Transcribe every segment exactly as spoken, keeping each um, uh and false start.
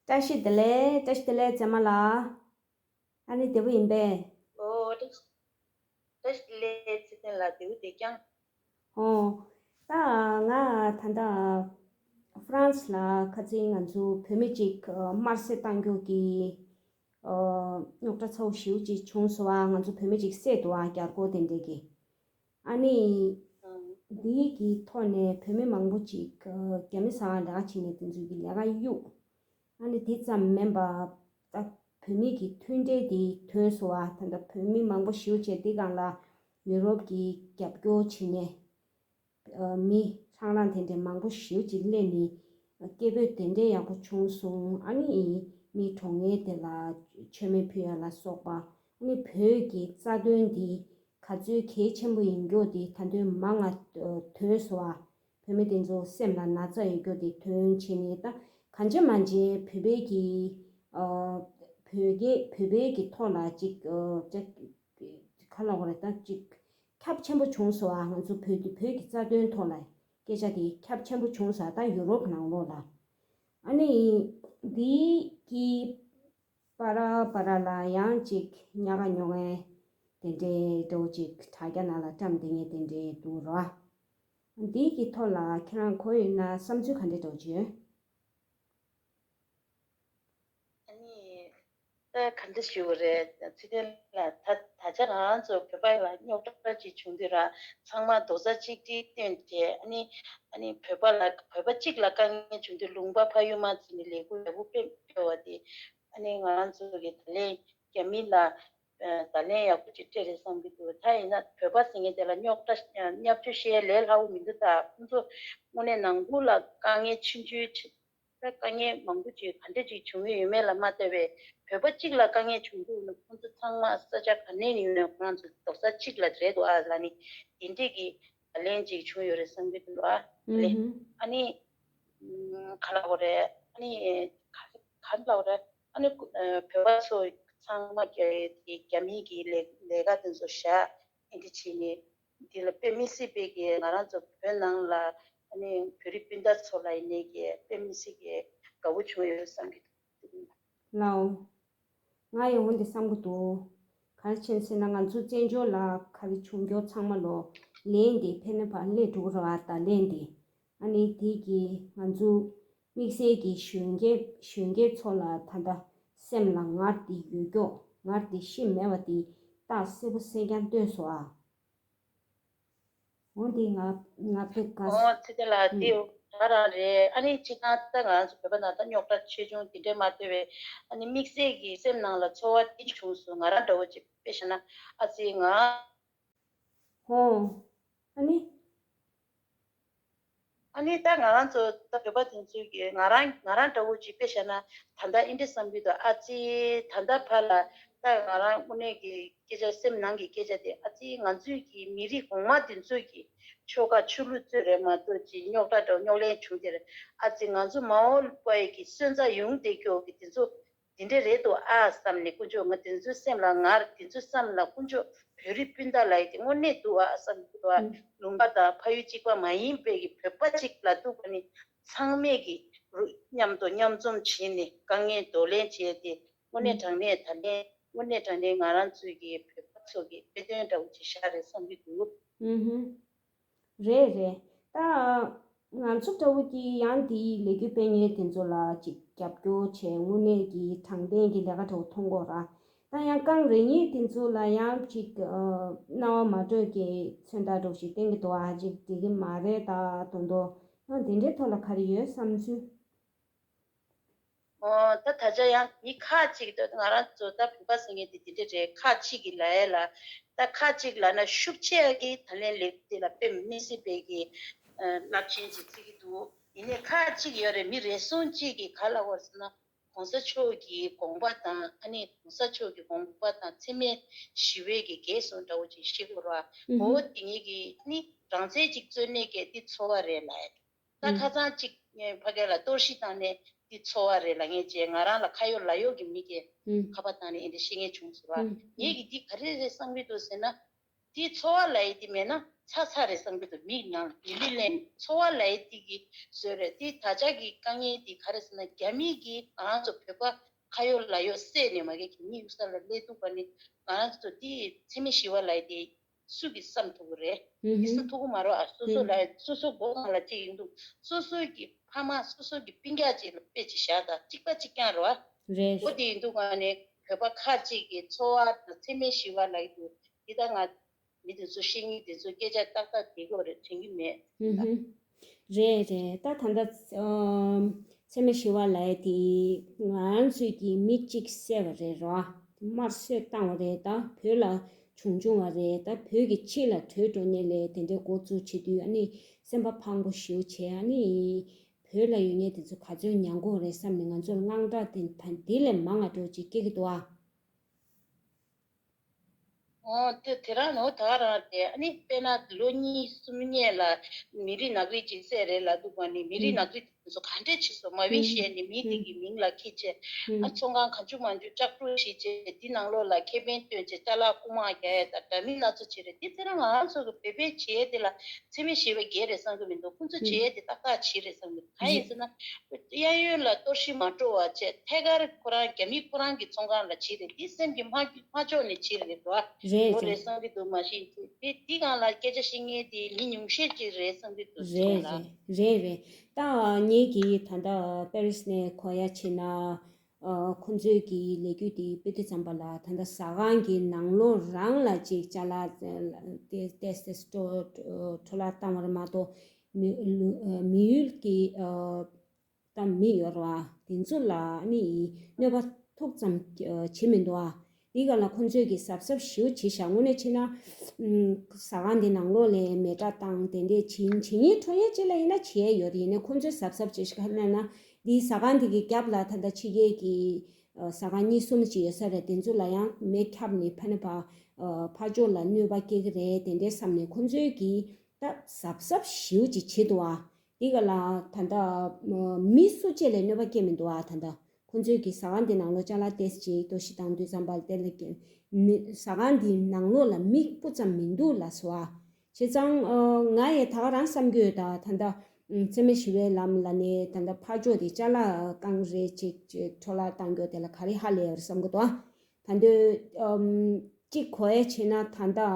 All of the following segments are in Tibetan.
བཀྲ་ཤིས་བདེ་ལེགས། བཀྲ་ཤིས་བདེ་ལེགས་ཙེ་མ་ལགས། ཨ་ནི་བདེ་པོ་ཡིན་པས། ཨོ། བཀྲ་ཤིས་བདེ་ལེགས་ཚེ་བརྟན་ལགས། བདེ་པོ་བདེ་རྐྱང་། ཨོ། ད་ང་ད་ལྟ་ཧྥ་རན་སི་ལ་ཁ་རྩང་ང་ཚོ་བོད་མི་གཅིག་ཨ་དམར་གསོད་བཏང་རྒྱུ་གི་ཨ་རྙོག་དྲ་ཚ་བོ་ཞེ་པོ་ཅིག་བྱུང་སོང་བ། ང་ཚོ་བོད་མི་གཅིག་བསད་འདུག་བ། རྒྱ་སྒོར་དེ་འདྲས་ཀྱི། ཨ་ནི་འདིའི་གི་ཐོག་ནས་བོད་མི་མང་པོ་ཅིག་ཨ་རྒྱ་མི་ཟ་ཁང་ལས་ཀ་བྱེད་མཁན་དེ་ཚོ་གི་ལས་ཀ་གཡུགས། ཨ་ནི་དེ་ཙམ་མིན་པ། ད་བོད་མི་གི་མཐུན་སྒྲིལ་དེ་ཐོན་སོང་བ། ད་ལྟ་བོད་མི་མང་པོ་ཞེ་པོ་ཅིག་འདི་སྒང་ལ་ཡུ་རོབ་ཀྱི་རྒྱབ་སྐྱོར་བྱེད་མཁན་ཨ་མི་ལྷང་ལྷང་དེ་འདྲས་མང་པོ་ཞེ་པོ་ཅིག་སླེབས་ནས་སྐད་འབོད་དེ་འདྲས་ཡག་པོ་བྱུང་སོང་། ཨ་ནི་མི་གྲོངས་མཁན་དེ་ལ་མཆོད་མེ་ཕུལ་ཡ་ལ་སོགས་པ། ཨ་ནི་བོད་ཀྱི་རྩ་དོན་འདི་ག་ཚོད་གལ་ཆེན་པོ་ཡིན་རྒྱུ་དེ་ད་དུང་མང་ང་ཐོན་སོང་བ། བོད་མི་དེ་ཚོ་སེམས་ལ་ན་ཚ་ཡོད་རྒྱུ་དེ་ཐོན་བྱས་ནས། ད་གང་བྱས་མ་བྱས་བོད་པའི་གི་ཨ་བོད་སྐད་བོད་པའི་གི་ཐོག་ལ་ཅིག་ཨ་ཅིག་ག་ལབ་དགོས་རེད། ད་ཅིག་ཁྱབ་ཆེན་པོ་བྱུང་སོང་བ། ང་ཚོ་བོད་བོད་ཀྱི་རྩ་དོན་ཐོག་ལ་སྐད་ཆ་དེ་ཁྱབ་ཆེན་པོ་བྱུང་སོང་། ད་ཡུ་རོབ་ནང་ལོགས་ལ། ཨ་ནི་འདི་གི་བར་བར་ལ་ཡང་ཅིག་ཉག་ག་ཉོག་མཁན་དེ་འདྲའི་འདྲ་བོ་ཅིག་དྲ་རྒྱ་ནང་ལ་བཀྲམ་བསྡད་མཁན་དེ་འདྲའི་འདུག་ར། འདི་གི་ཐོག་ལ་ཁྱེད་རང་གོ་ཡོད་ན་བསམ་ཚུལ་ག་འདྲ་འདྲ་བོ་ཅིག་ཡོད། ཨ་ནི་ད་ག་འདྲ་ཞུ་དགོས་རེད། ཚེ་བརྟན་ལགས། ད་ད་ཆ་ང་རང་ཚོ་བོད་པ་ལ་རྙོག་དྲ་ཅིག་བྱུང་དུས་ར། ཚང་མ་རྡོག་རྩ་གཅིག་སྒྲིལ་བཏོན་བྱས། ཨ་ནི་ཨ་ནི་བོད་པ་ལ་བོད་པ་གཅིག་ལ་དཀའ་ངལ་བྱུང་དུས་ལུང་པ་ཕ་ཡུལ་མ་བརྩིས་ནས་ལས་འགུལ་ཡག་པོ་སྤེལ་སྤེལ་བ་དེ། ཨ་ནི་ང་རང་ཚོ་གི་ད་ལན་རྒྱ་མི་ལ་ཨ་ད་ལན་ཡག་པོ་ཅིག་སྤྲད་རེད་བསམ་གྱི་འདུག་ད་ཡིན་ན་བོད་པ་ཟེར་མཁན་དེ་ལ་རྙོག་དྲ་བརྙས་བཅོས་བྱེད་ཡ་ལས་སླ་བོ་མི་འདུག་ད་ཁོང་ཚོ་དངོས་གནས་ནང་ཁུལ་ལ་དཀའ་ངལ་ཆུང་ཆུང་ཆེ། ད་དཀའ་ངལ་མང་པོ་ཅིག་ག་འདྲ་ཅིག་བྱུང་ཡོད་མེད་ལ་མ་ལྟོས་པའི་བོད་པ་གཅིག་ལ་དཀའ་ངལ་བྱུང་དུས་ན། ཁོང་ཚོ་ཚང་མ་ས་ཆ་ག་ནས་ནས་ཡོང་ནས་ཁོ་རང་ཚོ་རྡོག་རྩ་གཅིག་ལ་རེད་འདུག་ཨ་ལབ་ནས་དེ་འདྲས་ཀྱི་ལན་ཅིག་བྱུང་ཡོད་རེད་བསམ་གྱི་འདུག་ཨ། ཨ་ལེ། ཨ་ནི་ཨམ་ག་ལབ་དགོས་རེད། ཨ་ནི་ག་ག་ལབ་དགོས་རེད། ཨ་ནི་ཨ་བོད་པ་ཚོ་ཚང་མ་རྒྱ་རྒྱ་མི་གི་ལས་ལས་ཀ་དེ་ཚོ་བཞག་ཨེ་འདྲ་བྱས་ནས། འདི་ལ་དཔེ་མི་སྲིད་པའི་གི་ང་རང་ཚོ་བོད་ནང་ལ་ཨ་ནི་བོད་རིགས་སྤུན་ཟླ་ཚོ་ལ་ཡིན་ནའི་གི་དཔེ་མི་སྲིད་གི་དགའ་བོ་བྱུང་ཡོད་བསམ་གྱི་འདུག་ལའོ། ང་ཡང་འོ་འདི་བསམ་གྱི་འདུག་ག་རེ་བྱས་ཟེར་ན་ང་ཚོ་བཙན་བྱོལ་ལ་ག་རེ་བྱུང་རྒྱུ་ཚང་མ་ལོ་ལན་འདི་ཕན་ནི་བ་སླེབས་འགྲོ་གི་རེད་བ། ད་ལན་འདི། ཨ་ནི་དེ་གི་ང་ཚོ་དམིགས་བསལ་གྱི་གཞོན་སྐྱེས་གཞོན་སྐྱེས་ཚོ་ལ་ད་ལྟ་སེམས་ལ་ངར་དེ་ཡོད་རྒྱུ་ངར་དེ་ཤི་མེད་པ་དེ་རྟགས་གསལ་པོ་གསལ་རྐྱང་སྟོན་སོང་ཨ། འོ་འདི་ང་ང་ཕེབས་དཀའ། ཨོ་ཚེ་བརྟན་ལགས། འདི་ང་རང་རེད། ཨ་ནི་སྤྱིར་བཏང་ད་ང་ཚོ་བོད་པ་ནང་ད་རྙོག་དྲ་ཆེ་ཆུང་དེ་འདྲས་མ་ལྟོས་པའི་ཨ་ནི་དམིགས་བསལ་གྱི་སེམས་ནང་ལ་ཚོར་བ་དེ་བྱུང་སོང་། ང་རང་འདྲ་བོ་ཅིག་དཔེ་བཞག་ན་ཨ་ཙི་ང་། ཧོ། ཨ་ནི། ཨ་ནི་ད་ང་རང་ཚོ་ད་བོད་པ་དེ་ཚོས་ཀྱི་ང་རང་ང་རང་འདྲ་བོ་ཅིག་དཔེ་བཞག་ན་ད་ལྟ་ཨིན་འདྲ་བསམ་གྱི་འདུག་ཨ་ཙི་ད་ལྟ་ཕར་ལ་ད་ང་རང་དངོས་གནས་ཀྱི་སྐད་ཆ་སེམས་ནང་གི་སྐད་ཆ་དེ་ཨ་ཙི་ང་ཚོས་ཀྱི་མི་རིགས་གོང་མ་དེ་ཚོས་ཀྱི་ཆོལ་ཁ་ཆོས་ལུགས་རྩོད་རེད་མ་གཏོགས་ཅིག་རྙོག་དྲ་འདྲ་རྙོག་གླེང་བྱུང་དེར་ཨ་ཙི་ང་ཚོ་མ་འོངས་པ་ཡི་གི་སོན་རྩ་ཡོང་བསྡད་རྒྱུ་གི་དེ་ཚོ། དེ་འདྲ་རེད་འདུག་ཨ་བསམ་ནས་དཀོན་མཆོག་ང་དེ་ཚོའི་སེམས་ལ་ངར་དེ་ཚོའི་བསམ་ལ་དཀོན་མཆོག་བོད་རིགས་སྤུན་ཟླ་ལ་ཡི་དེ་དངོས་གནས་འདུག་ཨ་བསམ་གྱི་འདུག་ཨ། ལུང་པ་དང་ཕ་ཡུལ་གཅིག་པ་མ་ཡིན་པའི་གི་བོད་པ་གཅིག་ལ་ཐུག་པ་ནི་ཚང་མས་གི་རུ་མཉམ་དུ་མཉམ་འཛོམས་བྱས་ནས་དཀའ་ངལ་གདོང་ལེན་བྱས་ཏེ་དངོས་གནས་དྲང་གནས་ད་ལན་དངོས་གནས་དྲང་གནས་ང་རང་ཚོའི་གི་བོད་པ་ཚོ་གི་དཔེ་སྟོན་འདྲ་བོ་ཅིག་ཤར་རེད་བསམ་གྱི་འདུག་རེད་རེད། ད་ང་ཚོ་འདྲ་བོ་ཀྱིས་ཡང་དེའི་ལས་འགུལ་སྤེལ་མཁན་དེ་ཚོ་ལ་ཅིག་རྒྱབ་སྐྱོར་བྱས་དངོས་གནས་ཀྱི་དྲང་བདེན་གྱི་ལས་ཀ་འདྲ་བོ་མཐོང་གི་ཡོད་ར། ད་ཡང་རྐང་རེ་གཉིས་དེ་ཚོ་ལ་ཡང་ཅིག་ཨ་སྣང་བ་མ་འགྲོ་གི་མཚོན་རྟགས་འདྲ་བོ་ཞིག་བསྟན་གྱི་འདུག་ཨ་ཅིག་འགྲིག་གི་མ་རེད་ད་དོན་དུ། ཡང་དེ་འདྲའི་ཐོག་ལ་ག་རེ་ཡོད་བསམ་ཚུལ། ཨོ་ད་ད་ཆ་ཡང་མི་ཁག་ཅིག་ད་ང་རང་ཚོ་ད་བོད་པ་ཟེར་མཁན་དེ་དེ་འདྲ་རེད། ཁག་ཅིག་གིས་ལབ་ཡ་ལ་ད་ཁག་ཅིག་ལབ་ན་ཤུགས་ཆེ་གི་ད་ལན་ལས་དེ་ལ་དཔེ་མི་སྲིད་པའི་གི་རླབས་ཆེན་ཅིག་བརྩི་གི་འདུག་ཡིན་ནའི་ཁག་ཅིག་ཡོད་རེད། མི་རེ་ཟུང་ཅིག་གིས་ག་ལབ་ཡོད་ཟེར་ན་གོང་ས་མཆོག་གི་དགོངས་པ་དང་ཨ་ནི་གོང་ས་མཆོག་གི་དགོངས་པ་དང་འཚེ་མེད་ཞི་བའི་གི་གེགས་སོང་འདྲ་བོ་ཅིག་བཤད་ཀྱི་ཡོད་རེད་བ། ཨུ་ཧུ། འོ་དེ་ངེད་ཀྱི་ཨ་ནི་རང་བཙན་ཅིག་རྩོད་ནས་གལ་ཏེ་འཚོ་བ་རེད་ལབ་ཡ་དེ། ད་ཨུ། ཁ་སང་གཅིག་ངས་ཕ་གི་ལ་གཏོར་བཤིག་བཏང་ནས་འདི་འཚོ་བ་རེད་ལབ་མཁན་བྱས་ང་རང་ལ་ཁ་ཡོད་ལག་ཡོད་ཀྱི་མི་གིས་ཨུ། ཁ་པར་བཏང་ནས་འདི་འདྲ་བཤད་མཁན་བྱུང་ཟེར་བ། ཨུ། ངས་ཀྱིས་འདི་ག་རེ་རེད་བསམ་གྱི་འདུག་ཟེར་ན། འདི་འཚོ་བ་ལབ་ཡས་འདི་མེད་ན་ ཚ་ཚ་རེད་བསམ་གྱི་འདུག་མིག་ནང་ལི་ལི་ལེན། ཚོར་བ་ལབ་ཡས་དེ་གི་བཟོས་རེད། དེ་ད་ཆ་གི་དཀའ་ངལ་དེ་ག་རེ་ཟེར་ན། རྒྱ་མི་གིས་ང་རང་ཚོ་བོད་པ་ཁ་ཡོད་ལག་ཡོད་བསད་ནས་མ་གི་གི་མི་ཡུག་ས་ལ་སླེབས་འདུག་པ་ནི། ང་རང་ཚོ་དེ་འཚེ་མེད་ཞི་བ་ལབ་ཡས་དེ་སུ་གིས་བསམ་ཐུབ་ཀྱི་རེད། ཧུམ་དེ་བསམ་ཧུམ། ཐུབ་ཀྱི་མ་རེད་ཨ། སོ་སོ་ཧུམ། ལ་སོ་སོ་མགོ་སྒང་ལ་ཅིག་ཡིན་འདུག་སོ་སོ་གི་ཕ་མ་སོ་སོ་གི་སྤུན་ཀྱག་ཅིག་ལ་དཔེ་ཅིག་བཞག་དང་། གཅིག་པ་གཅིག་རྐྱང་རེད་བ། རེད། འོ་དེ་ཡིན་འདུག་ག་ནས་བོད་པ་ཁག་ཅིག་གི་ཚོར་བ་དང་འཚེ་མེད་ཞི་བ་ལབ་ཀྱི་འདུག་དེ་ད་ང་མི་དེ་ཚོ་བཤད་མཁན་དེ་ཚོ་སྐད་ཆ་ཏག་ཏག་དེ་གོ་རེད་དྲན་གྱི་མེད། ཧུམ་ཧུམ། རེད་རེད། ད་ད་ལྟ་ཨམ། འཚེ་མེད་ཞི་བ་ལབ་ཡས་དེ་ང་རང་ཚོས་ཀྱི་མི་གཅིག་བསད་པ་རེད་རོ། དམར་གསོད་བཏང་བ་རེད། ད་བོད་ལ་བྱུང་བྱུང་བ་རེད། ད་བོད་ཀྱི་ཕྱི་ལ་བྲོས་འགྲོ་ནས་ལས་དེ་འདྲའི་འགོ་བཙུགས་བྱེད་དུས། ཨ་ནི་སེམས་པ་ཕངས་པོ་ཞེ་པོ་བྱས། ཨ་ནི་བོད་ལ་ཡོད་མཁན་དེ་ཚོ་ག་ཚོད་མྱངས་དགོས་རེད་བསམ་ནས་ང་ཚོར་དངངས་སྐྲག་དེ་ད་དེ་ལས་མང་བ་འདྲ་བོ་ཅིག་སྐྱེ་གི་འདུག་ཨ། འོ་དེ་དེ་རང་ནོ་ད་རང་དེ། ཨ་ནི་དཔེར་ན་ལོ་གཉིས་གསུམ་སྔོན་ལ་མི་རིགས་ནག་རིགས་ཅིག་བསད་རེད་ལབ་འདུག་པ་ནི། མི་རིགས་ནག་རིགས་དེ་ཚོ་ག་འདྲས་བྱས་སོང་། མ་བིན་ཞེས་ནི་མི་དེ་གི་མིང་ལ་ཁྱེར་བྱས། ཨ་ཚོང་ཁང་གང་བྱུང་མང་བྱུང་ལྕགས་སྒྲོག་བྱས་བྱས། དེ་ནང་ལོགས་ལ་ཁེ་ཕན་བཏོན་བྱས་ཅ་ལག་རྐུ་མ་རྒྱག་ཡས་དང་འདྲ་མིན་སྣ་ཚོགས་བྱས་རེད། དེ་ཚེ་རང་ང་རང་ཚོ་གི་བོད་པས་བྱས་དེ་ལ་འཚེ་མེད་ཞི་བ་རྒྱལ་རེད་བསམ་གི་མི་འདུག་ཁོང་ཚོ་བྱས་དེ་ཏག་ཏག་བྱས་རེད་བསམ་གི་འདུག་གང་ཡིན་ཟེར་ན། གཡས་གཡོན་ལ་གཏོར་བཤིག་མ་འགྲོ་བ་བྱས། ཐད་ཀར་ཁོ་རང་རྒྱ་མི་ཁོ་རང་གི་ཚོང་ཁང་ལ་བྱས་རེད། དེ་སེམས་ཀྱི་མ་མ་ལྕོགས་ནས་བྱས་རེད་བ། རེད་འོ་རེད། རེད་བསམ་གི་འདུག་མ་གཞི་དེ་དེ་སྒང་ལ་སྐད་ཆ་བཤད་མཁན་དེ་མི་ཉུང་ཤས་ཅིག་རེད་བསམ་གི་འདུག་རེད་ཚོང་ལ། རེད་རེད་རེད། ད་ངེད་ཀྱིས་ད་ལྟ་པེ་རིས་ནས་གོ་ཡ་བྱས་ན། ཨ། ཁོང་ཚོས་ཀྱི་ལས་འགུལ་དེ་སྤེལ་དུས་ཙམ་པ་ལ། ད་ལྟ་ཟ་ཁང་གི་ནང་ལོགས་རང་ལ་ཅིག་ཅ་ལག་ཏེ་ཏེས་ཏེས་འཕྲོ་བརླག་བཏང་བ་རེད་མ་གཏོགས། མི་མི་ཡུལ་གྱི་ཨ། ད་མི་ཡོད་རེད་བ། དེ་ཚོ་ལ་ནི་གནོད་པ་ཏོག་ཙམ་བྱེད་མི་འདུག་ཨ། དེ་ག་ལ་ཁོང་ཚོས་ཀྱི་གཟབ་གཟབ་ཞེ་པོ་བྱས་ཤག་དངོས་གནས་བྱས་ན། ཨམ། ཟ་ཁང་འདི་ནང་ལོགས་ལ་མེ་སྲེག་བཏང་དེ་འདྲས་བྱེད་བྱེད་མཁན་འཕྲོ་ཡས་ཅིག་ལ་ཡིན་ན་བྱས་ཡོད་རེད། ཡིན་ནའི་ཁོང་ཚོས་གཟབ་གཟབ་བྱས་ཤག་ག་ལབ་ན། འདི་ཟ་ཁང་འདི་གི་རྒྱབ་ལ་ད་ལྟ་ཕྱི་རྒྱལ་གྱི་ཨ། ཟ་ཁང་གཉིས་གསུམ་ཅིག་ཡོད་ས་རེད། དེ་ཚོ་ལ་ཡང་མེ་ཁྱབ་ནས་ཕ་ནི་ཕ་ཨ། ཕར་ཕྱོགས་ལ་གནོད་པ་སྐྱེལ་གི་རེད། དེ་འདྲས་བསམ་ནས་ཁོང་ཚོས་ཀྱི་ད་གཟབ་གཟབ་ཞེ་པོ་ཅིག་བྱེད་འདུག་ཨ། དེ་ག་ལ་ད་ལྟ་མི་སུ་གཅིག་ལ་གནོད་པ་སྐྱེལ་མི་འདུག་ཨ། ད་ལྟ་ཁོང་ཚོས་ཀྱི་ཟ་ཁང་འདི་ནང་ལོགས་ཅ་ལག་ཏོག་ཙམ་ཅིག་གཏོར་བཤིག་བཏང་དུས་ཙམ་པ་ལ་དེ་ལ་ཀྱི་མི་ཟ་ཁང་འདི་ནང་ལོགས་ལ་མི་སྤུ་ཙམ་མི་འདུག་ལབ་སོང་ཨ། བྱས་ཙང་ཨ། ང་ཡང་ད་ག་རང་བསམ་གྱི་ཡོད། ད་ད་ལྟ་འཚེ་མེད་ཞི་བའི་ལམ་ལ་ནས་ད་ལྟ་ཕར་ཕྱོགས་དེ་ཅ་ལག་རྐང་རེ་ཅིག་ཅིག་འཕྲོ་བརླག་བཏང་རྒྱུ་དེ་ལ་ག་རེ་ཧ་ལས་ཡོད་རེད་བསམ་གྱི་འདུག་ཨ། ད་དུང་ཨམ། གཅིག་གོ་ཡ་བྱས་ན་ད་ལྟ་ཨ།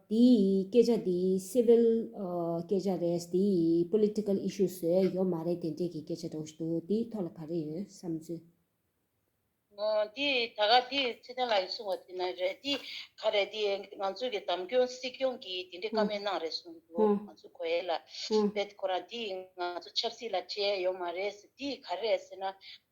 དེའི་སྐད་ཆ་དེ་སི་ཝིལ་ཨ། སྐད་ཆ་རེད། དེའི་པོ་ལི་ཊི་ཀལ་ཨི་ཤུ་བཟོ་ཡ་ཡོད་མ་རེད། དེ་འདྲས་ཀྱི་སྐད་ཆ་འདྲ་བོ་ཞིག་འདུག་དེའི་ཐོག་ལ་ག་རེ་ཡོད་བསམ་ཚུལ། ཨ། དེ་ད་ག་དེ་ཚེ་བརྟན་ལགས་ཀྱིས་གསུངས་པ་དེ་ན་རེད། དེ་ག་རེད། དེ་ང་ཚོའི་གི་འདེམས་སྐྱོང་སྲིད་སྐྱོང་གིས་དེ་འདྲའི་བཀའ་མོལ་གནང་རེད་གསུངས་འདུག་ང་ཚོ་གོ་ཡ་ལ། དཔེ་ཁོ་རང་དེ་ང་ཚོ་ཆབ་སྲིད་ལ་བྱས་ཡོད་མ་རེད་ཟེར། དེ་ག་རེད་ཟེར་ན།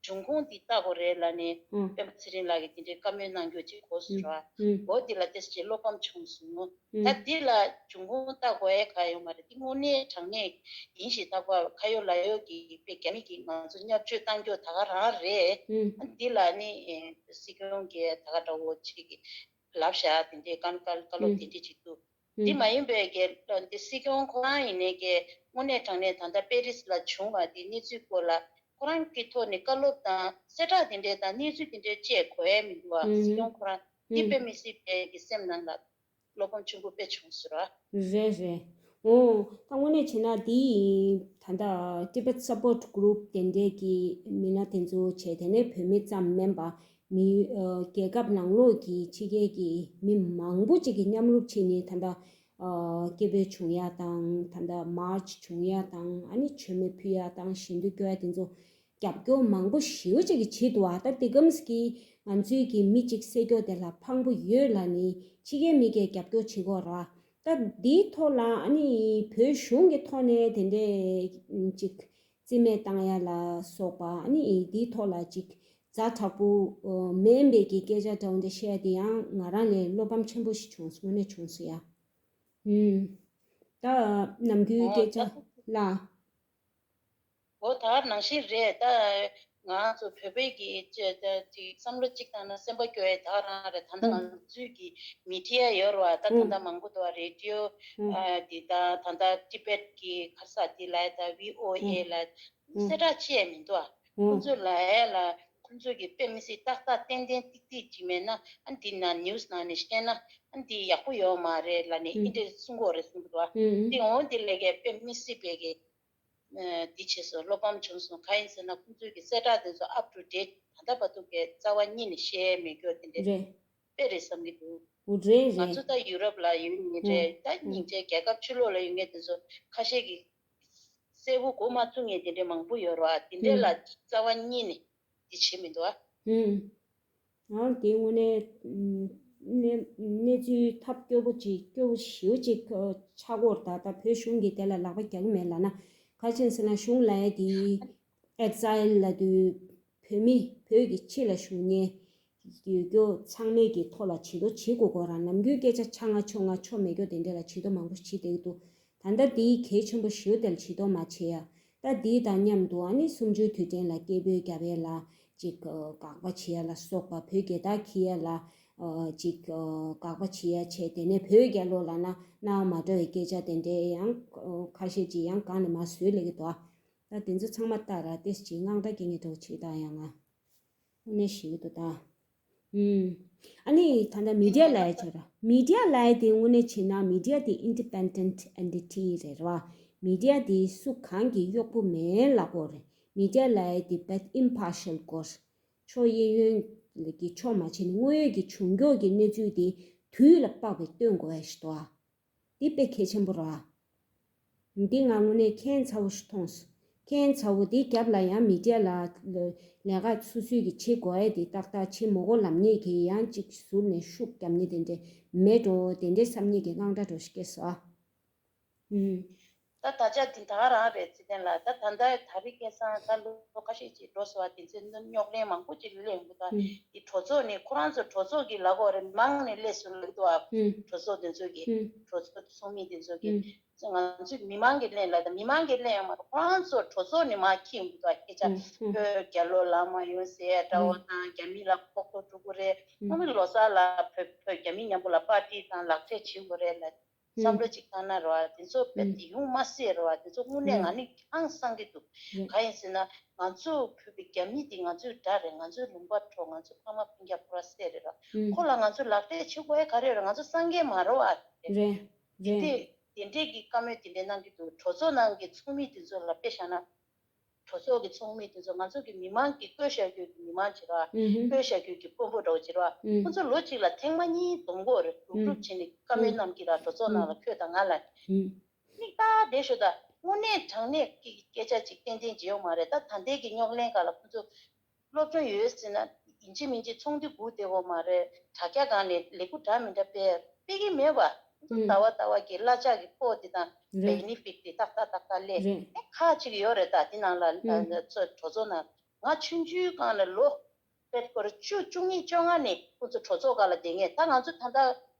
འབྱུང་ཁུངས་འདི་ལྟ་དགོས་རེད་ལབ་ནས། ཨུམ། སྤེན་པ་ཚེ་རིང་ལགས་ཀྱིས་དེ་འདྲའི་བཀའ་མོལ་གནང་རྒྱུ་ཅིག་གོ་སོང་ར། ཨུམ། འོ་དེ་ལ་ཏོག་ཙམ་བློ་ཕམ་བྱུང་སོང་། ཨུམ། ད་འདི་ལ་འབྱུང་ཁུངས་ལྟ་དགོས་ཡ་གང་ཡོད་མ་རེད། འདི་དངོས་གནས་དྲང་གནས་ཡིན་ཞེས་ད་གོ་ཁ་ཡོད་ལག་ཡོད་ཀྱི་དཔེ་རྒྱ་མི་གིས་ང་ཚོ་བརྙས་བཅོས་བཏང་རྒྱུ་ད་ག་རང་རེད། ཨུམ། འདི་ལ་ནི་ཨེ་སྲིད་སྐྱོང་གིས་ད་ག་འདྲ་བོ་ཅིག་ལབ་བཞག་དེ་འདྲའི་བཀའ་བཀའ་བཀའ་སློབ་ཨུམ། དེ་འདྲས་ཅིག་འདུག་འདི་མ་ཡིན་པའི་གི་འདི་སྲིད་སྐྱོང་ཁོ་རང་ཡིན་ནའི་གི་དངོས་གནས་དྲང་གནས་ད་ལྟ་པེ་རིས་ལ་བྱུང་བ་འདི་གནས་ཚུལ་སྐོར་ལ་ཁོ་རང་གི་ཐོག་ནས་བཀའ་སློབ་དང་གསལ་བསྒྲགས་དེ་འདྲས་དང་གནས་ཚུལ་དེ་འདྲས་བཅས་གོ་ཡ་མི་འདུག་བ། སྲིད་སྐྱོང་ཁོ་རང་འདི་དཔེ་མི་སྲིད་པའི་གི་སེམས་ནང་ལ་བློ་ཕམ་ཆེན་པོ་དཔེ་བྱུང་ཟེར་བ། རེད་རེད། འོ། ད་དངོས་གནས་བྱས་ན་འདི་ད་ལྟ་Tibet Support Group དེ་འདྲས་ཀྱི་མི་སྣ་དེ་ཚོ་བྱས། དེ་ནས་བོད་མི་ཙམ་མིན་པ། མི་ཨ། རྒྱལ་ཁབ་ནང་ལོགས་ཀྱི་ཕྱི་རྒྱལ་གྱི་མི་མང་པོ་ཅིག་གིས་མཉམ་རུབ་བྱས་ནས་ད་ལྟ་ཨ། སྐད་འབོད་བྱུང་ཡ་དང་། ད་ལྟ་མཱར་ཆི་བྱུང་ཡ་དང་། ཨ་ནི་མཆོད་མེ་ཕུལ་ཡ་དང་། བཞེས་འདེབས་སྐྱོར་ཡ་དེ་ཚོ་རྒྱབ་སྐྱོར་མང་པོ་ཞེ་པོ་ཅིག་གིས་བྱེད་འདུག་ཨ། ད་དེ་གམ་གྱི་ང་ཚོའི་གི་མི་གཅིག་བསད་རྒྱུ་དེ་ལ་ཕངས་པོ་ཡོད་ལབ་ནས་ཕྱི་རྒྱལ་མི་གིས་རྒྱབ་སྐྱོར་བྱེད་ཀྱི་ཡོད་རེད་བ། ད་འདིའི་ཐོག་ལ་ཨ་ནི་བོད་གཞུང་གི་ཐོག་ནས་དེ་འདྲས་ཅིག་རྩིས་མེད་བཏང་ཡ་ལ་སོགས་པ། ཨ་ནི་འདིའི་ཐོག་ལ་ཅིག་ཛ་དྲག་པོ་མིན་པའི་གི་སྐད་ཆ་འདྲ་བོ་འདྲ་བཤད་ཡ་དེ་ཡང་ང་རང་ལ་བློ་ཕམ་ཆེན་པོ་ཞིག་བྱུང་སོང་། དངོས་གནས་བྱུང་སོང་ཡ། ཨུམ། ད་ནམ་རྒྱུན་སྐད་ཆ་ལ། འོ་ད་ནང་བཞིན་རེད། ད་ང་ཚོ་བོད་པའི་གི་ཅེ་ད་ཅིག་བསམ་བློ་གཅིག་བཏང་ན་སེམས་པ་སྐྱོ་ཡ་ད་རང་རེད། ད་ལྟ་ང་ཚོའི་གི་མི་ཌི་ཡ་ཡོད་རེད་བ། ད་ད་ལྟ་མང་པོ་འདུག་བ། རེ་ཌི་ཡོ་ཨ་འདི་ད་ད་ལྟ་ཊི་བེཊ་གི་ཁ་ས་འདི་ལ་ད་བྷི་ཨོ་ཨེ་ལ་གསལ་བསྒྲགས་བྱེད་ཡ་མི་འདུག་བ། ཁོང་ཚོ་ལ་ཡ་ལ་ ཁོང་ཚོས་ཀྱི་དཔེ་མི་སྲིད་ཏག་ཏག་ཏན་ཏན་ཏིག་ཏིག་ཅིག་མེད་ན་ཨ་འདི་ན་ནིའུ་སི་ནང་ནས་བཤད་ན་ཨ་འདི་ཡག་པོ་ཡོད་མ་རེད་ལབ་ནས་ཨིན་འདྲས་གསུང་གི་ཡོད་རེད་གསུང་གི་འདུག་ཨ། འདི་འོང་འདི་ལས་ཀའི་དཔེ་མི་སྲིད་པའི་གི་འདི་བྱས་སོང་། བློ་ཕམ་བྱུང་སོང་། གང་ཡིན་ཟེར་ན་ཁོང་ཚོས་ཀྱི་གསལ་བསྒྲགས་དེ་ཚོ་up to date ད་ལྟ་བར་དུ་གི་རྩ་བ་ཉིད་ནས་བཤད་མེད་རྒྱུ་དེ་འདྲས་རེད། དཔེ་རེད་བསམ་གྱི་འདུག་འོ་རེད་ང་རེད། ཚོ་ད་ཡུ་རོབ་ལ་ཡོད་མཁན་རེད། ད་སྙིང་རྗེ་རྒྱལ་ཁབ་ཕྱི་ལོགས་ལ་ཡོད་མཁན་དེ་ཚོ་ཁ་ཤས་ཀྱིས་གསལ་པོ་གོ་མ་ཚུགས་མཁན་དེ་འདྲས་མང་པོ་ཡོད་རེད་བ། དེ་འདྲས་ལ་རྩ་བ་ཉིད་ནས་དེ་བྱེད་མི་འདུག་ཨ། ཨང་དེ་དངོས་གནས་གནས་གནས་ཚུལ་ཐབས་སྐྱོ་པོ་ཅིག་སྐྱོ་པོ་ཞེ་པོ་ཅིག་ཆགས་ཀྱི་ཡོད་རེད། ད་ད་བོད་གཞུང་གིས་དེ་ལ་ལག་པ་རྒྱག་གི་མེད་ལབ་ན་ག་རེ་བྱས་ཟེར་ན་གཞུང་ལབ་ཡ་དེ་ཨེག་ཛའིལ་ལབ་དུས་བོད་མི་བོད་ཀྱི་ཕྱི་ལ་བཞུགས་མཁན་ཡོད་རྒྱུ་ཚང་མས་ཀྱི་ཐོག་ལ་བྱེད་དོ་བྱེད་དགོས་ཀྱི་ཡོད་རེད། ནམ་རྒྱུན་སྐད་ཆ་ཆ་ང་ཆོ་ང་ཆོ་མེད་རྒྱུ་དེ་འདྲ་ལ་བྱེད་དོ་མང་པོ་བྱེད་བསྡད་ཀྱི་འདུག་ད་ལྟ་དེའི་གལ་ཆེན་པོ་ཞེ་པོ་དེ་ལ་བྱེད་དོ་མ་བྱེད་ཡ། ད་དེའི་དང་མཉམ་དུ་ཨ་ནི་གསུམ་བཅུའི་དུས་དྲན་ལ་སྐད་འབོད་བརྒྱབ་ཡས་ལ་ཅིག་དགག་པ་བྱེད་ཡས་ལ་སོགས་པ། བོད་རྒྱལ་དར་འཁྱེར་ཡས་ལ་ཅིག་དགག་པ་བྱེད་ཡས་བྱས། དེ་ནས་བོད་རྒྱལ་ལོ་ལབ་ན་སྣང་བ་མ་འགྲོ་བའི་སྐད་ཆ་དེ་འདྲའི་ཡང་ཁ་ཤས་ཅིག་ཡང་གང་ནས་མར་བཟོས་སླེབས་ཀྱི་འདུག་ད་དེ་ཚོ་ཚང་མ་ལྟ་ར་ཏེས་ཅིག་དངངས་སྐྲག་སྐྱེ་ངེས་འགྲོ་ཆེ་ད་ཡང་ང་དངོས་གནས་ཞེ་གི་འདུག་ད། ཨུམ། ཨ་ནི་ད་ལྟ་མི་ཌི་ཡ་ལབ་ཡ་བྱས་ར། མི་ཌི་ཡ་ལབ་ཡ་དེ་དངོས་གནས་བྱས་ན་མི་ཌི་ཡ་དེ་independent entity རེད་ར་བ། མི་ཌི་ཡ་དེ་སུ་གང་གི་གཡོག་པོ་མིན་ལབ་དགོས་རེད། མི་ཌི་ཡ་ལབ་ཡ་དེ་བད་impartial དགོས། ཕྱོགས་གཡས་གཡོན་གྱི་ཕྱོགས་མ་བྱས་ནས་དངོས་ཡོད་ཀྱི་བྱུང་ཕྱོགས་ཀྱི་གནས་ཚུལ་དེ་དུས་ལ་དཔག་པའི་སྟོན་དགོས་ཡ་ཞིག་འདུག་ཨ། འདི་དཔེ་གལ་ཆེན་པོ་རེད་བ། འདི་ང་དངོས་གནས་ཁྱད་མཚར་པོ་ཞིག་མཐོང་སོང་། ཁྱད་མཚར་པོ་འདི་རྒྱབ་ལ་ཡང་མི་ཌི་ཡ་ལ་ལས་ཀ་སོ་སོས་ཀྱི་བྱེད་དགོས་ཡ་དེ་ཏག་ཏག་བྱེད་མི་དགོས་ལབ་མཁན་གྱི་ཡང་གཅིག་ཟུར་ནས་ཤུགས་རྒྱབ་མཁན་དེ་འདྲས་མེད་འགྲོ་དེ་འདྲས་བསམ་མཁན་གྱི་དངངས་སྐྲག་འདྲ་ཞིག་སྐྱེས་སོང་ཨ། ཨུམ། ད་ད་ཆ་འདི་ད་ག་རང་རེད་ཚེ་བརྟན་ལགས། ད་ད་ལྟ་ད་རེས་སྐལ་བཟང་ད་ལོ་ཁ་ཤས་ཅིག་འགྲོ་སོང་བ་དེ་ཚོའི་རྙོག་གླེང་མང་པོ་ཅིག་སླེབས་ཡོང་གི་འདུག་ཨུམ། འདི་གྲོས་ཚོགས་ནས་ཁོ་རང་ཚོ་གྲོས་ཚོགས་ཀྱི་ལབ་དགོས་རེད། མང་ནས་སླེབས་སོང་ལབ་འདུག་ཨ། ཨུམ། གྲོས་ཚོགས་དེ་ཚོ་གི་ཨུམ། གྲོས་ཚོགས་ཚོགས་མི་དེ་ཚོ་གི་ཨུམ། ང་ཚོས་མི་མང་གི་ལན་ལ་ད་མི་མང་གི་ལན་ཡང་མ་རེད། ཁོ་རང་ཚོ་གྲོས་ཚོགས་ནས་མར་འཁྱེར་ཡོང་གི་འདུག་ཨ། སྐད་ཆ་ཨུམ། ཨུམ། བོད་རྒྱལ་ལོ་ལ་མ་ཡོང་ཟེར་ཡ་འདྲ་བོ་ཨུམ། དང་རྒྱ་མི་ལ་ཕོག་ཐུག་འགྲོ་གི་རེད། ཨུམ། ཁོང་ཚོ་ལོ་གསར་ལ་བོད་བོད་རྒྱ་མི་མཉམ་པོ་ལ་པར་ཊི་དང་ལག་འབྲེལ་བྱེད་དགོས་རེད་ལ། བསམ་བློ་གཅིག་བཏང་ན་རེད་བ། དེ་ཚོ་དཔེ་དེ་ཡོང་མ་སྲིད་རེད་བ། དེ་ཚོ་དངོས་གནས་ང་ནི་ཧང་སང་གི་འདུག་གང་ཡིན་ཟེར་ན་ང་ཚོ་བོད་པའི་རྒྱ་མི་དེ་ང་ཚོའི་དགྲ་རེད། ང་ཚོའི་ལུང་པ་འཕྲོག་ང་ཚོའི་ཕ་མ་སྤུན་ཀྱག་ཕོ་བྲང་བསད་རེད་ར། ཁོ་ལ་ང་ཚོ་ལག་འབྲེལ་བྱེད་དགོས་ཡ་ག་རེ་ཡོད་རེད། ང་ཚོ་སངས་རྒྱས་མ་རེད་བ། དེ་འདྲས་དེ་འདྲས་ཀྱི་བཀའ་མོལ་དེ་འདྲས་གནང་གི་འདུག་གྲོས་ཚོགས་ནང་གི་ཚོགས་མི་དེ་ཚོ་ལ་དཔེ་བཞག་ན། གྲོས་ཚོགས་ཀྱི་ཚོགས་མི་དེ་ཚོ་ང་ཚོ་གི་མི་མང་གི་བསྐོས་བཞག་རྒྱུ་གི་མི་མང་བྱེད་ར། ཨུ་ཧུ། བསྐོས་བཞག་རྒྱུ་གི་དཔོན་པོ་འདྲ་བོ་བྱེད་ར། ཨུ། ཁོ་ཚོ་ལོ་གཅིག་ལ་ཐེངས་མ་གཉིས་འཛོམས་དགོས་རེད། གྲུབ་གྲུབ་བྱས་ནས་བཀའ་མོལ་གནང་གི་ར། གྲོས་ཚོགས་ནང་ལ་ཁྱོད་དང་ང་ལ། ཨུ། མིག་ལྟ་བསྡད་ཤོག་ད། དངོས་གནས་དྲང་གནས་ཀྱི་སྐད་ཆ་ཅིག་ཏན་ཏན་བརྗེ་ཡོང་མ་རེད། ད་ད་ལྟའི་གི་རྙོག་གླེང་སྒང་ལ་ཁོ་ཚོ་སློབ་སྦྱོང་ཡོད་ཟེར་ན་ཡིན་གཅིག་མིན་གཅིག་ཚོགས་འདུ་སྒུག་བསྡད་དགོས་མ་རེད། དྲ་རྒྱ་སྒང་ནས་ལས་འགུལ་འདྲ་མི་འདྲ་སྤེལ་སྤེལ་གི་མེད་པ། ཁོ་ཚོ་ཨུ། ཟླ་བ་ཟླ་བ་གི་གླ་ཆ་གི་ཕོགས་དེ་དང་ཨུ། བེ་ནི་ཕིཊ་དེ་ཏག་ཏག་ཏག་ཏག་སླེབས། རེད། ཨེ་ཁག་ཅིག་ཡོད་རེད། ད་དེ་ནང་ལ་ཨུ། ཨ་ཚོ་གྲོས་ཚོགས་ནང་ང་ཆུང་ཆུང་སྒང་ལ་ལོ་དཔེ་སྐོར་བཅུ་བཅུ་གཉིས་བཅོ་ལྔ་ནས་ཁོ་ཚོ་གྲོས་ཚོགས་སྒང་ལ་བསྡད་མཁན། ད་ང་ཚོ་ད་ལྟ་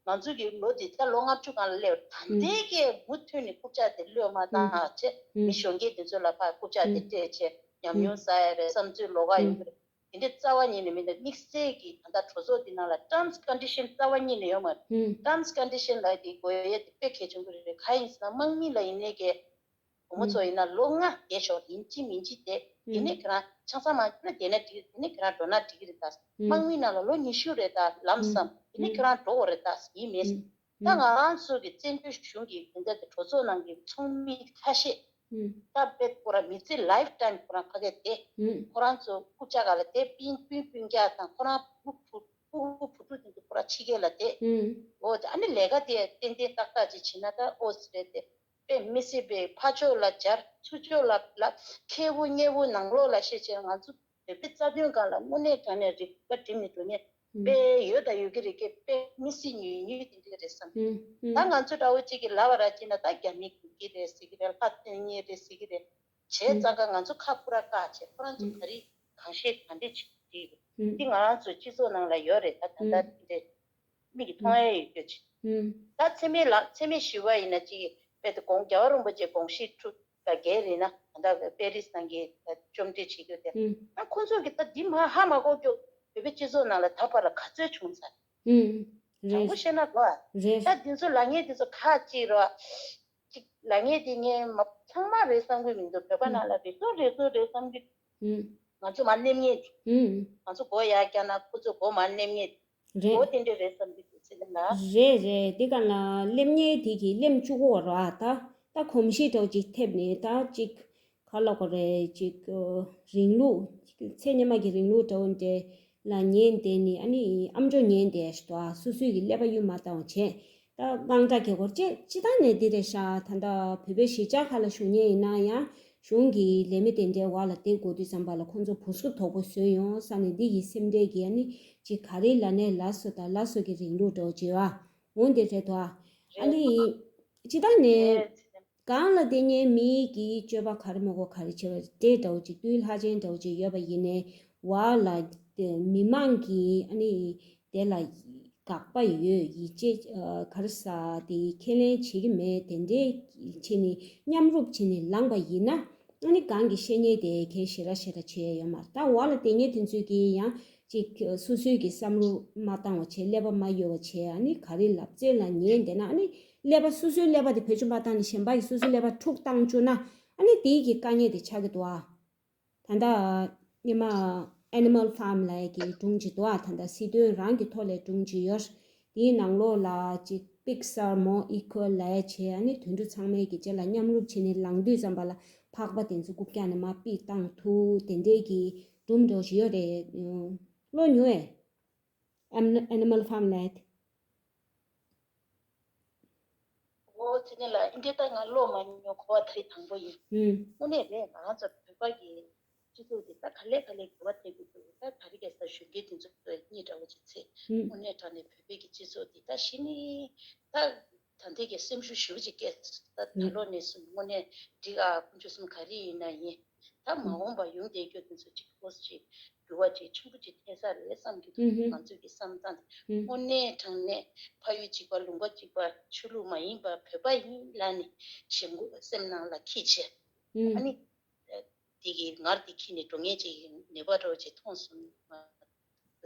ང་ཚོ་གི་ལོ་འདི་ད་ལོ་ལྔ་བཅུ་སྒང་ལ་སླེབས། ད་ལྟའི་གི་མུ་མཐུད་ནས་རྐུབ་ཀྱག་དེ་གློད་མ་བཏང་བྱས་མི་གཞོན་སྐྱེས་དེ་ཚོ་ལ་ཕར་རྐུབ་ཀྱག་དེ་སྤྲད་བྱས་ཉམས་མྱོང་བསགས་ཡ་རེད། བསམ་ཚུལ་ལོགས་ཀ་ཡོང་གི་རེད། དེ་འདྲའི་རྩ་བ་ཉིད་ནས་མི་འདུག་དམིགས་བསལ་གྱི་ད་ལྟ་གྲོས་ཚོགས་འདི་ནང་ལ་terms condition རྩ་བ་ཉིད་ནས་ཡོད་མ་རེད། ཨུམ། terms condition ལབ་དེ་དགོས་ཡས་དེ་དཔེ་གལ་ཆེན་པོ་རེད། གང་ཡིན་ཟེར་ན་དམག་མི་ལ་ཡིན་ནའི་གི་བུ་མོ་ཚོ་ཡིན་ན་ལོ་ལྔ་བསྡད་ཆོག་ཡིན་གཅིག་མིན་གཅིག་བསྡད། ཨུམ། དེ་ནས་ཁྱེད་རང་ཆང་ས་མ་བསྡད་ན་བསྡད་ན་འགྲིག་དེ་ནས་ཁྱེད་རང་འགྲོ་ན་འགྲིག་གི་རེད་ད། ཨུམ། དམག་མི་ནང་ལ་ལོ་ཉི་ཤུ་རེད་ད་ལམ་སམ། དེ་ནས་ཁྱེད་རང་འགྲོ་དགོས་རེད་ད། ཡིན་མིན། ཨུམ། ད་ང་རང་ཚོ་གི་བཙན་བྱོལ་གཞུང་གི་དེ་འདྲ་གི་གྲོས་ཚོགས་ནང་གི་ཚོགས་མི་ཁ་ཤས། ཨུམ། ད་དཔེ་ཁོ་རང་མི་ཚེ་life time ཁོ་རང་ཕ་གིར་བསྡད། ཨུམ། ཁོ་རང་ཚོ་རྐུབ་ཀྱག་སྒང་ལ་བསྡད། སྤུན་སྤུན་སྤུན་ཀྱག་དང་ཁོ་རང་ཕྲུ་གུ་བུ་བུ་ཕྲུག་དེ་ཚོ་ཁོ་རང་ཕྱི་རྒྱལ་ལ་བསྡད། ཨུམ། འོ་ད་ཨ་ནི་ལས་ཀ་དེ་ཏན་ཏན་ཏག་ཏག་ཅིག་བྱེད་ན་ད་ཨོ་ཙི་རེད་དེ། དཔེ་མི་སྲིད་པའི་ཕར་ཕྱོགས་ལ་སྦྱར་ཚུར་ཕྱོགས་ལ་ལ་ཁེ་པོ་གཉེར་པོ་ནང་ལོགས་ལ་བཤད་བྱས་ང་ཚོ་བོད་པའི་རྩ་དོན་སྒང་ལ་དངོས་གནས་དྲང་གནས་རིག་པ་སྒྲིམ་ནས་འགྲོ་མཁན་དཔེ་ཡོད་དང་ཡོད་ཀྱི་རེད། ཀྱི་དཔེ་མི་སྲིད་ཉུང་ཉུང་དེ་འདྲ་རེད་བསམ། ཨུམ། ཨུམ། ད་ང་ཚོ་འདྲ་བོ་གཅིག་གིས་ལབ་པ་ར་བྱས་ན་ད་རྒྱ་མི་དགོས་ཀྱི་རེད་ཟེར་གྱི་རེད། ལྷ་བཙན་ཉིན་རེད་ཟེར་གྱི་རེད། བྱས་ཨུམ། ཙང་ཀ་ང་ཚོ་ཁ་ཕོ་ར་བཀག་བྱས་ཁོ་རང་ཚོ་ཨུམ། ག་རེ་གང་ཤེས་ག་འདྲ་བྱེད་ཀྱི་ཡོད། ཨུམ། འདི་ང་རང་ཚོ་སྤྱི་ཚོགས་ནང་ལ་ཡོད་རེད། ད་ད་ལྟ་ཨུམ། འདི་འདྲ། མིག་གིས་མཐོང་ཡ་ཡོད་རྒྱུ་ཅིག་ཨུམ། ད་འཚེ་མེད་ལགས། འཚེ་མེད་ཞུ་བ་ཡིན་ན་ཅིག་དཔེ་དེ་དགོངས། རྒྱལ་བ་རིན་པོ་ཆེ་དགོངས་ཞེས་ཁྲུ་ད་རྒྱལ་རེད་ན་ད་ལྟ་པེ་རིས་ནང་གི་ད་བཅོམ་འདྲི་བྱེད་རྒྱུ་དེ། ཨུམ། ད་ཁོང་ཚོ་གི་ད་འདི་མ་ཧ་མ་གོ་རྒྱུ་བོད་པའི་སྤྱི་ཚོགས་ནང་ལ་ད་བར་ལ་ག་ཚོད་བྱུང་ཚར། ཨུམ། དྲང་པོ་རེད། བཤད་ན་གོ་ཨ། རེད། ད་འདི་ཚོ་ལབ་མཁན་འདི་ཚོ་ཁག་ཅིག་རེད། ཅིག་ལབ་མཁན་དེ་ངས་མ་ཚང་མ་རེད་བསམ་གྱི་མི་འདུག་བོད་པ་ནང་ལ་རེ་ཟུང་རེ་ཟུང་རེད་བསམ་གྱི། ཨུམ། ང་ཚོ་མར་སླེབས་མཁན་དེ། ཨུམ། ང་ཚོ་སྒོ་ཡར་བཀྱག་ན་ཁོ་ཚོ་སྒོ་མར་སླེབས་མཁན་དེ། རེད། སྒོ་དེ་འདྲ་རེད་བསམ་གྱི་འདུག་ཚེ་རིང་ལགས། རེད་རེད། དེ་ག་ལ་སླེབས་མཁན་དེ་གི་སླེབས་བཅུག་གོ་ར། ད་ད་གོམས་གཤིས་འདྲ་བོ་ཅིག་ཐེབས་ནས་ད་ཅིག་ག་ལབ་དགོས་རེད། ཅིག་རིང་ལུགས་ཚེ་སྔོན་མ་གི་རིང་ལུགས་འདྲ་བོ་འདྲ་ལ་ཉན་བསྡད་ནས། ཨ་ནི་ཨམ་ཅོག་ཉན་བསྡད་ཤག་ད་སོ་སོའི་གི་ཀླད་པ་གཡུག་མ་བཏང་བ་བྱས། ད་དབང་གྲགས་རྒྱལ་སྐོར་བཅས་སྤྱི་བཏང་ནས་འདི་རེད་ཤག་ད་ལྟ་བོད་པའི་གཞིས་ཆགས་ཁག་ལ་བཞུགས་མཁན་ཡིན་ན་ཡང་གཞུང་གི་ལས་མི་དེ་འདྲའི་འོག་ལ་བསྡད་དགོས་དུས་ཙམ་པ་ལ་ཁོང་ཚོ་བུ་སྐུ་དོག་པོ་བཟོས་ཡོང་ས་ནས། འདི་ཡི་སེམས་ཁྲལ་གྱིས་ཨ་ནི་ཅིག་ག་རེ་ལབ་ནའི་ལབ་སོ་ད་ལབ་སོ་གི་རིང་ལུགས་འགྲོ་བྱེད་བ་འོང་དེ་རེད་དོ། ཨ་ནི་སྤྱི་བཏང་ནས་གང་ལ་བསྡད་མཁན་མི་གི་སྤྱོད་པ་ག་རེ་མོ་གོ་ག་རེ་བྱེད་པ་འདྲ་བོ་ཅིག་དུས་ལྷག་ཅན་འདྲ་བོ་ཅིག་ཡོད་པ་ཡིན་ནའི་འོག་ལ་མི་མང་གིས་ཨ་ནི་དེ་ལ་དགག་པ་ཡོད། ཡིད་ཆེས་ག་རེ་ཟ་དེ་ཁས་ལེན་བྱེད་ཀྱི་མེད། དེ་འདྲའི་བྱས་ནས་མཉམ་རུབ་བྱས་ནས་ལངས་པ་ཡིན་ན། ཨ་ནི་གང་གི་བཤད་ཉེས་དེ་གས་ཞེ་དྲག་ཞེ་དྲག་བྱས་ཡོད་མ་རེད། ད་འོག་ལ་བསྡད་མཁན་དེ་ཚོས་ཀྱིས་ཡང་ཅིག་སོ་སོའི་གི་བསམ་བློ་མ་བཏང་བ་བྱས། ཀླད་པ་མ་གཡོ་བ་བྱས། ཨ་ནི་ག་རེ་ལབ་ཚད་ལ་ཉན་བསྡད་ན། ཨ་ནི་ཀླད་པ་སོ་སོའི་ཀླད་པ་དེ་བེད་སྤྱོད་མ་བཏང་ནས་གཞན་པ་གི་སོ་སོའི་ཀླད་པ་འཁྲུག་བཏང་བཅུག་ན། ཨ་ནི་དེའི་གི་དཀའ་ངལ་དེ་ཆགས་ཀྱི་འདུག་ཨ། ད་ལྟ་སྔོན་མ་Animal Farm ལབ་ཡ་གི་སྒྲུང་ཅིག་འདུག་ཨ། ད་ལྟ་སྲིད་དོན་རང་གི་ཐོག་ལས་སྒྲུང་ཅིག་ཡོད། དེའི་ནང་ལོགས་ལ་ཅིག་Pixar མོ་Equal ལབ་ཡ་བྱས། ཨ་ནི་དུད་འགྲོ་ཚང་མའི་གི་རྗེས་ལ་མཉམ་རུབ་བྱས་ནས་ལངས་དུས་ཙམ་པ་ལ་ཕག་པ་དེ་ཚོ་རྐུབ་བཀྱག་ནས་མར་ཕུད་བཏང་ཐུབ། དེ་འདྲའི་གི་སྒྲུང་འདྲ་བོ་ཞིག་ཡོད་རེད། ཀློག་མྱོང་ངས། An- Animal Farm ལབ་ཡ་དེ། ཨོ་ཚེ་རིང་ལགས། འདི་ལྟ་ང་ཀློག་མ་མྱོང་། གོ་བ་དེ་རིང་དང་པོ་ཡིན། ཨུམ། དངོས་གནས་རེད། ང་ཚོ་བོད་པ་གི་སྤྱི་ཚོགས་འདི་ད་ག་ལེ་ག་ལེ་འགྱུར་བ་ཐེབས་ཀྱི་འདུག་ད་ད་རེས་ཁ་སང་གཞོན་སྐྱེས་དེ་ཚོ་གཉིས་འདྲ་བོ་ཅིག་ཚེ། ཨུམ། དངོས་གནས་དྲང་གནས་བོད་པའི་གི་སྤྱི་ཚོགས་འདི་ད་གཞི་ནས་ད་ད་ལྟའི་གི་སེམས་ཤུགས་ཞེ་པོ་ཅིག་སྐྱེས། ད་ད་ལོ་ནས་བཟུང་དངོས་གནས་འགྲིག་ཨ། དཀོན་མཆོག་གསུམ་ག་རེ་ཡིན་ན་ཡིན། ད་མ་འོངས་པ་ཡོང་བསྡད་རྒྱུ་དེ་ཚོ་ཅིག་ཧོས་ཅིག་འགྱུར་བ་ཅིག་ཆེན་པོ་ཅིག་ཐེབས་ས་རེད་བསམ་གྱི་འདུག་ཨུ་ཧུམ། ང་ཚོའི་གི་བསམ་སྟངས་དེ། ཨུ། དངོས་གནས་དྲང་གནས་ཕ་ཡུལ་གཅིག་པ་ལུང་པ་གཅིག་པ་ཆོས་ལུགས་མ་ཡིན་པ་བོད་པ་ཡིན་ལབ་ནས་ཞེན་ཁོག་སེམས་ནང་ལ་འཁྱེར་བྱས། ཨུ། ཨ་ནི་དེ་གི་ངར་དེ་འཁྱེར་ནས་འགྲོ་མཁན་ཅིག་ནད་པ་འདྲ་བོ་ཅིག་མཐོང་སོང་།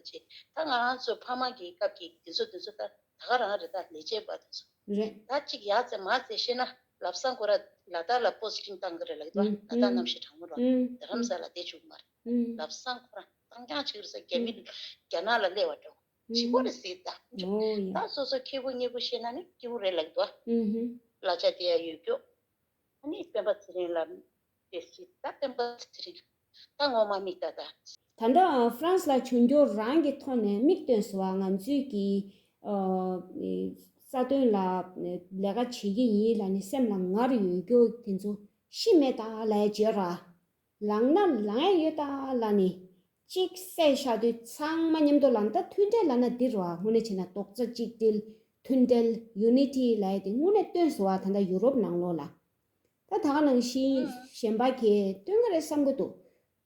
ཅེས། ད་ང་རང་ཚོ་ཕ་མ་གི་སྐབས་ཀྱི་དེ་ཚོ་དེ་ཚོ་ད་ད་ག་རང་རེད། ད་ལས་བྱེད་པ་དེ་ཚོ་རེད། ད་གཅིག་ཡར་བཙལ་མར་བཙལ་བཤད་ན་ལམ་སང་ཁོ་ར་ལ་དྭགས་ལ་པོ་སི་ཊིང་བཏང་གི་རེད་ལབ་འདུག་ཨུམ། ལ་དྭགས་ཨུམ། གནམ་གཤིས་གྲང་མོ་རེད། ཨུམ། རྡ་རམ་ས་ལ་བསྡད་བཅུག་མ་རེད། ཨུམ། ལམ་སང་ཁོ་ར་བཏང་རྐྱང་བྱེད་ཀྱི་རེད་ཟེར། རྒྱ་མི་ཨུམ། རྒྱ་ནག་ལ་སླེབས་པ་འདྲ་བོ་ཞིག་ཨུམ། ཁོ་རེད་ཟེར། ད་ཨོ་ཡ། ད་སོ་སོ་ཁེ་པོ་སྙེ་པོ་བཤད་ན་ནི་སྐྱིད་པོ་རེད་ལབ་འདུག་ཨུམ་ཧུམ། གླ་ཆ་དེ་ཡང་ཡོད་རྒྱུ། ཨ་ནི་སྤེན་པ་ཚེ་རིང་ལ་དེ་སྲིད་ད་སྤེན་པ་ཚེ་རིང་ད་ངོ་མ་མིག་ལྟ་ད། ད་ལྟ་ཧྥ་རན་སི་ལ་བྱོན་རྒྱུ་རང་གི་ཐོག་ནས་མིག་སྟོན་སོང་བ། ང་ཚོའི་གི་ཨ་རྩ་དོན་ལ་ལས་ཀ་བྱེད་ཀྱི་ཡིན་ལབ་ནས་སེམས་ལ་ངར་ཡོད་རྒྱུ་དེ་ཚོ་ཤི་མེད་ད་ལབ་ཡ་བརྗོད་ར། ལངས་ན་ལངས་ཡ་ཡོད་ད་ལབ་ནས་གཅིག་བསད་བཞག་དུས་ཚང་མ་མཉམ་དུ་ལངས། ད་མཐུན་སྒྲིལ་ལབ་ན་འདི་རེད་བ། དངོས་གནས་བྱས་ན་རྡོག་རྩ་གཅིག་སྒྲིལ། མཐུན་སྒྲིལ། ཡུ་ནི་ཊི་ལབ་ཡ་དེ་དངོས་གནས་སྟོན་སོང་བ། ད་ལྟ་ཡུ་རོབ་ནང་ལོགས་ལ། ད་ད་ག་ནང་བཞིན་གཞན་པ་གས་སྟོན་གི་རེད་བསམ་གི་འདུག་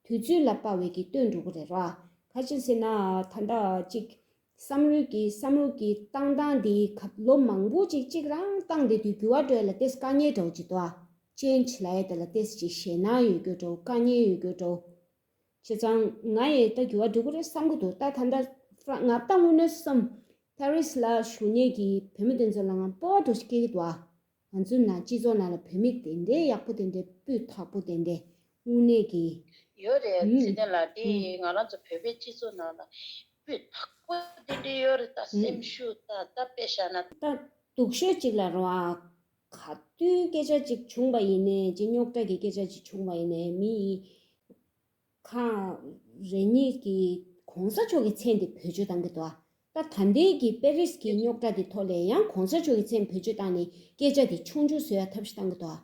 དུས་ཚོད་ལ་དཔག་པའི་གི་སྟོན་འགྲོ་གི་རེད་ར། ག་ཅི་ཟེར་ན་ད་ལྟ་གཅིག་བསམ་བློའི་གི་བསམ་བློ་གི་བཏང་སྟངས་འདི་ཁ་ལོ་མང་པོ་ཅིག་གཅིག་རང་བཏང་བསྡད་དུས་འགྱུར་བ་འགྲོ་ཡ་ལ་ཏོག་ཙམ་དཀའ་ངལ་འདྲ་བོ་ཅིག་འདུག་ཨ། ཅེན་ཇི་ལབ་ཡ་དེ་ལ་ཏོག་ཙམ་ཅིག་ཞེད་སྣང་ཡོད་རྒྱུ་འདྲ་བོ། དཀའ་ངལ་ཡོད་རྒྱུ་འདྲ་བོ། བྱས་ཙང་ང་ཡི་ད་འགྱུར་བ་འགྲོ་གི་རེད་བསམ་གི་འདུག་ད་ད་ལྟ་ཧྥ་རན་ང་ད་དངོས་གནས་སོམ་པེ་རིས་ལ་བཞུགས་མཁན་གྱི་བོད་མི་དེ་ཚོ་ལ་ང་སྤོབས་པ་འདྲ་ཞིག་སྐྱེ་གི་འདུག་ཨ། ང་ཚོའི་ནང་སྤྱི་ཚོགས་ནང་ལ་བོད་མི་དེ་འདྲའི་ཡག་པོ་དེ་འདྲའི་སྤུས་དག་པོ་དེ་འདྲའི་དངོས་གནས་ཀྱི་ཡོད་རེད། ཨུམ། ཚེ་བརྟན་ལགས། དེ་ཨུམ། ང་རང་ཚོ་བོད་པའི་སྤྱི་ཚོགས་ནང་ལ་སྤུས་དག་པོ་དེ་འདྲའི་ཡོད་རེད། ད་ཨུམ། སེམས་ཤུགས་ད་ད་དཔེ་བཞག་ན། ད་སྡུག་ཤོས་གཅིག་ལ་རེད་བ། ག་དུས་སྐད་ཆ་གཅིག་བྱུང་བ་ཡིན་ནའི་ཅིག་རྙོག་དྲ་གི་སྐད་ཆ་གཅིག་བྱུང་བ་ཡིན་ནའི་མི་ཡི་ཁ་རེ་གཉིས་ཀྱིས་གོང་ས་མཆོག་གི་མཚན་དེ་བེད་སྤྱོད་བཏང་གི་འདུག་ད་ད་ལྟའི་གི་པེ་རིས་ཀྱི་རྙོག་དྲ་དེ་ཐོག་ལས་ཡང་གོང་ས་མཆོག་གི་མཚན་བེད་སྤྱོད་བཏང་ནས་སྐད་ཆ་དེ་ཆུང་ཆུང་བཟོ་ཡ་ཐབས་ཤིག་བཏང་གི་འདུག་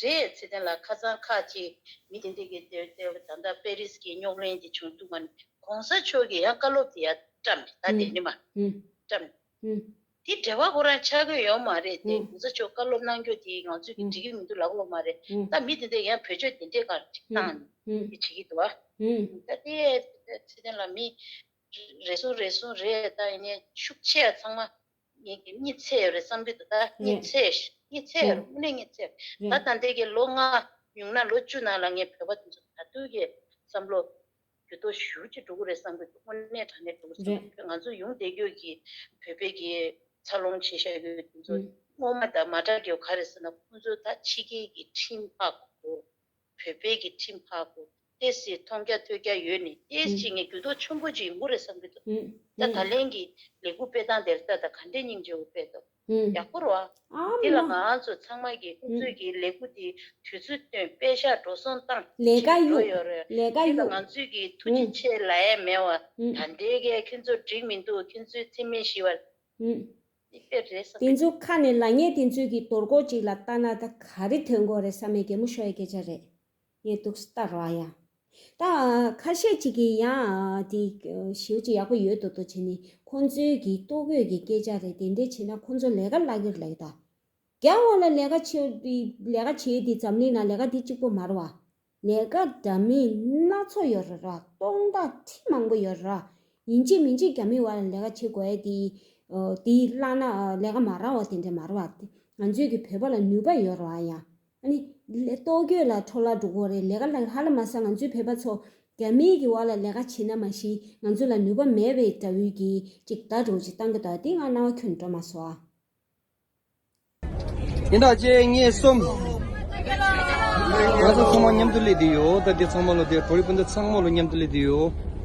རེད། ཚེ་བརྟན་ལགས། ཁ་སང་ཁ་ཅིག་མི་དེ་འདྲས་ཀྱི་དེ་དེ་ད་ལྟ་པེ་རིས་ཀྱི་རྙོག་གླེང་དེ་བྱུང་དུས་མ་ནི་གོང་ས་མཆོག་གིས་ཡང་བཀའ་སློབ་དེ་ཡར་བཀྲམ་ནས། ད་དེ་ནི་མ་བཀྲམ་ནས། དེ་འབྲེལ་བ་ཁོ་རང་ཆགས་ཀྱི་ཡོད་མ་རེད་དེ། ཨུ། གོང་ས་མཆོག་བཀའ་སློབ་གནང་རྒྱུ་དེ་ང་ཚོས་ཀྱི་ཨུ། འགྲིག་གི་མི་འདུག་ལབ་ཀྱི་ཡོད་མ་རེད། ཨུ། ད་མི་དེ་འདྲས་ཡང་བེད་སྤྱོད་དེ་འདྲས་ག་ཅིག་ཨུ། བཏང་ནས་ཨུ། དེ་བྱེད་ཀྱི་འདུག་བ། ཨུ། ད་དེ་ཚེ་བརྟན་ལགས་མི་རེ་ཟུང་རེ་ཟུང་རེད། ད་ཡིན་ནའི་ཤུགས་ཆེ་ཡ་ཚང་མ་ངས་ཀྱི་གཉིད་སད་ཡོད་རེད་བསམ་གྱི་འདུག་ད་གཉིད་རེད། སད་གཉིད་སད་ཡོད་རེད། རེད། དངོས་གནས་གཉིད་སད་ཡོད་རེད། ད་རེད། ད་ལྟའི་གི་ལོ་ལྔ་ཉུང་ན་ལོ་བཅུ་ནང་ལ་ངས་བོད་པ་དེ་ཚོ་ད་དུང་གི་བསམ་བློ་འགྱུར་ལྡོག་ཞེ་པོ་ཅིག་འགྲོ་གི་རེད་བསམ་གྱི་འདུག་དངོས་གནས་དྲང་གནས་འགྲོ་གི་རེད་བསམ་གྱི་རེད། ང་ཚོ་ཡོང་བསྡད་རྒྱུ་གི་བོད་པའི་གི་འཚར་ལོངས་བྱེད་བཞག་རྒྱུ་དེ་ཚོ་ཨུ། སྔོན་མ་དང་མ་འདྲ་རྒྱུ་ག་རེ་ཟེར་ན། ཁོང་ཚོ་ད་ཕྱི་རྒྱལ་གྱི་ཁྲིམས་ཁག་གོ། བོད་ བོད་པའི་གི་ཁྲིམས་ཧ་གོ། ཏེ་སི་མཐོང་རྒྱ་ཐོས་རྒྱ་ཡོད་ནི་ཏེ་སི་ངས་འགྱུར་ལྡོག་ཆེན་པོ་ཅིག་ཡོང་གི་རེད་བསམ་གི་འདུག་ད་ད་ལན་གི་ལས་འགུལ་སྤེལ་སྟངས་དེར་ལྟ་ད་ག་འདྲས་སྙིང་རྗེ་བོ་སྤེལ་འདུག་ཡག་པོ་རེད་བ། དེ་ལ་ང་ཚོ་ཚང་མ་གི་ཁོང་ཚོའི་གི་ལས་འགུལ་དེ་དུས་ཚོད་བཏོན་པད་ཤག་འགྲོ་སོང་བཏང་ལས་ཀ་ཡོད་ཡོད་རེད། ལས་ཀ་དེ་ལ་ཡོད། ང་ཚོའི་གི་ཐུགས་རྗེ་ཆེ་ལབ་ཡ་མེད་བ། ད་འདྲའི་གི་ཁྱེད་ཚོ་འགྲིག་མི་འདུག་ཁྱེད་ཚོའི་མཚན་སྨད་ཞི་བ། དེ་དཔེ་རེད་ས། དེ་ཚོ་ཁ་ནས་ལབ་མཁན་དེ་ཚོའི་གི་དོ་སྐོར་ཅིག་ལ་ལྟ་ན་ད་ག་རེ་ཐོན་གོ་རེད་བསམ་མེད་གད་མོ་ཤོར་ཡ་སྐད་ཆ་རེད། ངས་འདུག་སེ་ལྟ་རོགས་ཡ། ད་ཁ་ཤས་ཅིག་གིས་ཡང་དེ་ཞེ་པོ་ཅིག་ཡག་པོ་ཡོད་མདོག་མདོག་བྱས་ནས་ཁོང་ཚོའི་གི་ལྟོ་གོས་ཀྱི་སྐད་ཆ་རེད། དེ་འདྲས་བྱས་ན་ཁོང་ཚོ་ལས་ཀ་བརླག་གི་རེད་ད། རྒྱ་འོག་ལ་ལས་ཀ་བྱེད་ཡོད་དེ་ལས་ཀ་བྱེད་ཡོད་དེ་འཛམ་གླིང་ནང་ལས་ཀ་དེ་གཅིག་པོ་མ་རེད་བ། ལས་ཀ་འདྲ་མིན་སྣ་ཚོགས་ཡོད་རེད་ར། སྟོང་ཕྲག་ཁྲི་མང་པོ་ཡོད་རེད་ར། ཡིན་གཅིག་མིན་གཅིག་རྒྱ་མིའི་འོག་ལ་ལས་ཀ་བྱེད་དགོས་ཡ་དེ། དེ་བརླག་ན་ལས་ཀ་མ་རག་པ་དེ་འདྲ་མ་རེད་བ། ང་ཚོའི་གི་བོད་པ་ལ་ནུས་པ་ཡོད་རེད་བ་ཡ། ཨ་ནི་ལས་ལྟོ་གོས་ལ་འཕྲོ་བརླག་འགྲོ་གི་རེད། ལས་ཀ་ལ་ཧ་ལས་མ་སོང་། ང་ཚོའི་བོད་པ་ཚོ་རྒྱ་མིའི་གི་འོག་ལ་ལས་ཀ་བྱེད་ན་མ་གཞི་ང་ཚོ་ལ་ནུས་པ་མེད་པའི་འདྲ་བོའི་གི་ཅིག་བརྡ་འདྲ་བོ་ཅིག་བཏང་གི་འདུག་དེ་ང་རྣ་བ་ཁྱོན་འགྲོ་མ་སོང་ཨ། ཡིན་ད་ཅེ་ངེས་སོམ། ང་ཚོ་ཚང་མ་མཉམ་དུ་སླེབས་བསྡད་ཡོད། ད་འདི་ཚང་མ་ལོ་དེ་བོད་རིགས་སྤུན་ཟླ་ཚང་མ་ལོ་མཉམ་དུ་སླེབས་བསྡད་ཡོད།